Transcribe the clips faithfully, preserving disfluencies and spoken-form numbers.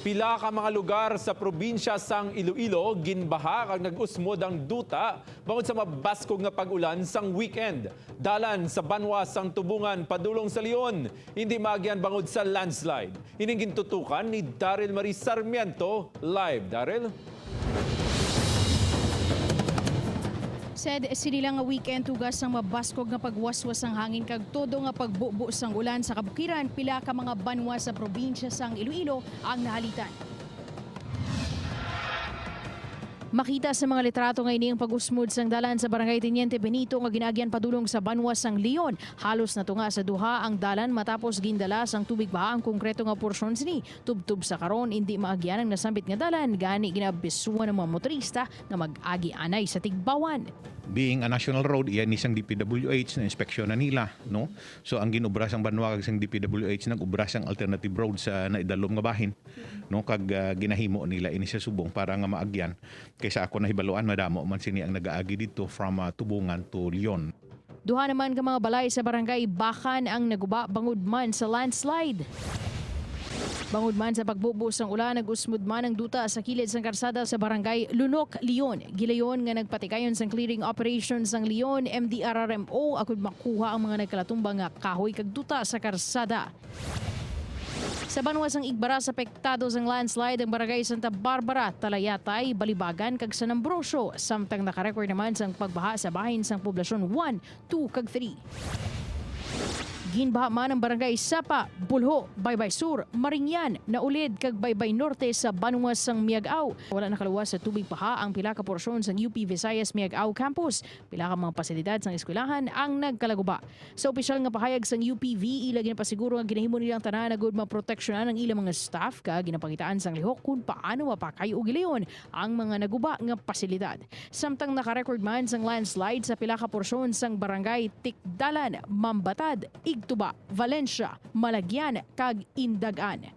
Pila ka mga lugar sa probinsya sang Iloilo ginbaha kag nag-usmod ang duta bangod sa mabaskog nga pag-ulan sang weekend. Dalan sa banwa sang Tubungan padulong sa Leon, hindi maagyan bangod sa landslide. Ining gintutukan ni Daryl Marie Sarmiento. Live, Daryl. Said, sini lang nga weekend tugas sang mabaskog nga pagwaswas sang hangin kag todo nga pagbubo sang ulan sa kabukiran, pila ka mga banwa sa probinsya sang Iloilo ang nahalitan. Makita sa mga litrato nga ini ang pag-usmod sang dalan sa Barangay Teniente Benito nga ginaagyan padulong sa banwa sang Leon. Halos natunga sa duha ang dalan matapos gindala sang tubig baha ang konkreto nga porsyon sini. Tubtob sa karon, indi maagyan ang nasambit nga dalan, gani ginaabisuhan ang mga motorista nga mag-agi anay sa Tigbawan. Being a national road, iya ni sang D P W H na inspeksyon na nila, no? So ang ginobra sang banwa kag sang D P W H nag-obra sang alternative road sa naidalom nga bahin, no? Kag ah, ginahimo nila ini sa subong para nga maagyan. Kay sa ako nahibaluan, madamo man sini ang nagaagi didto from ah, Tubungan to Leon. Duha naman ka mga balay sa barangay Bacan ang naguba bangod man sa landslide. Bangod man sa pagbubo sang ulan, nag-usmod man ang duta sa kilid sang karsada sa barangay Lunok, Leon. Gilayon nga nagpatigayon sang clearing operation sang Leon M D R R M O agud makuha ang mga nagkalatumba nga kahoy kag duta sa karsada. Sa banwa sang Igbaras, apektado sang landslide ang barangay Santa Barbara, Talayatay, Balibagan, kag San Ambrosio, samtang nakarecord naman sang pagbaha sa bahin sang poblasyon one, two, kag three. Ginbaha man ang barangay Sapa, Bulho, Baybay Sur, Maringyan, Naulid, kag Baybay Norte sa banwa sang Miag-ao. Wala nakaluwas sa tubig baha ang pila ka porsyon sang U P Visayas Miag-ao Campus. Pila ka mga pasilidad sang eskwelahan ang nagkalaguba. Sa opisyal nga pahayag sang U P V, ila ginapasiguro nga ginahimo nila ang tanan agud maproteksyonan ang ilang mga staff, kag ginapangitaan sang lihok kon paano mapakay o gilayon ang mga naguba nga pasilidad. Samtang nakarecord man sang landslide sa pila ka porsyon sang barangay Tikdalan, Mambatad, Igtuba, Valencia, Malagyan, kag Indagan.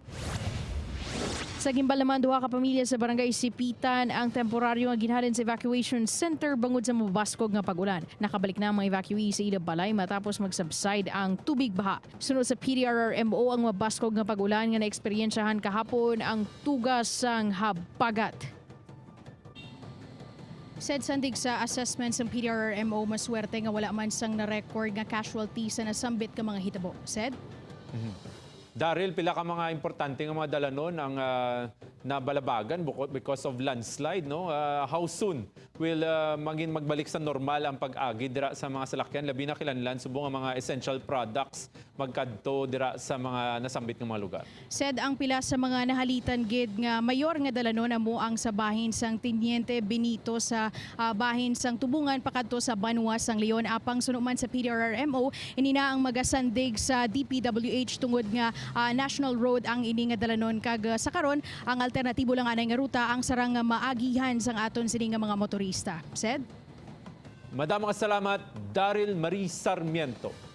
Sa Guimbal naman, duha ka pamilya sa barangay Sipitan ang temporaryo nga ginhalin sa evacuation center bangod sa mabaskog nga pag-ulan. Nakabalik na ang mga evacuee sa ilang balay matapos mag-subside ang tubig baha. Suno sa P D R R M O, ang mabaskog nga pag-ulan nga naeksperyensyahan kahapon ang tugas sang habagat. Said, sandig sa assessment sang P D R R M O, maswerte nga wala man sang na-record nga casualty sa nasambit nga mga hitabo. Said? Mhm. Daryl, pila ka mga importante nga mga dalanon ang ah, nabalabagan buko- because of landslide, no? Ah, how soon will ah, magin magbalik sa normal ang pag-agi dira sa mga salakyan, labi na kinahanglan subong ang mga essential products magkadto dira sa mga nasambit nga mga lugar? Said, ang pila sa mga nahalitan gid nga mayor nga dalanon amo ang sa bahin sang Teniente Benito sa ah, bahin sang Tubungan pakadto sa banwa sang Leon. Apang suno man sa P D R R M O, ini na ang magasandig sa D P W H tungod nga ah, national road ang ini nga dalanon, kag ah, sa karon ang alternatibo lang anay nga ruta ang sarang nga maagihan sang aton sini nga mga motorista. Said? Madamo nga salamat, Daryl Marie Sarmiento.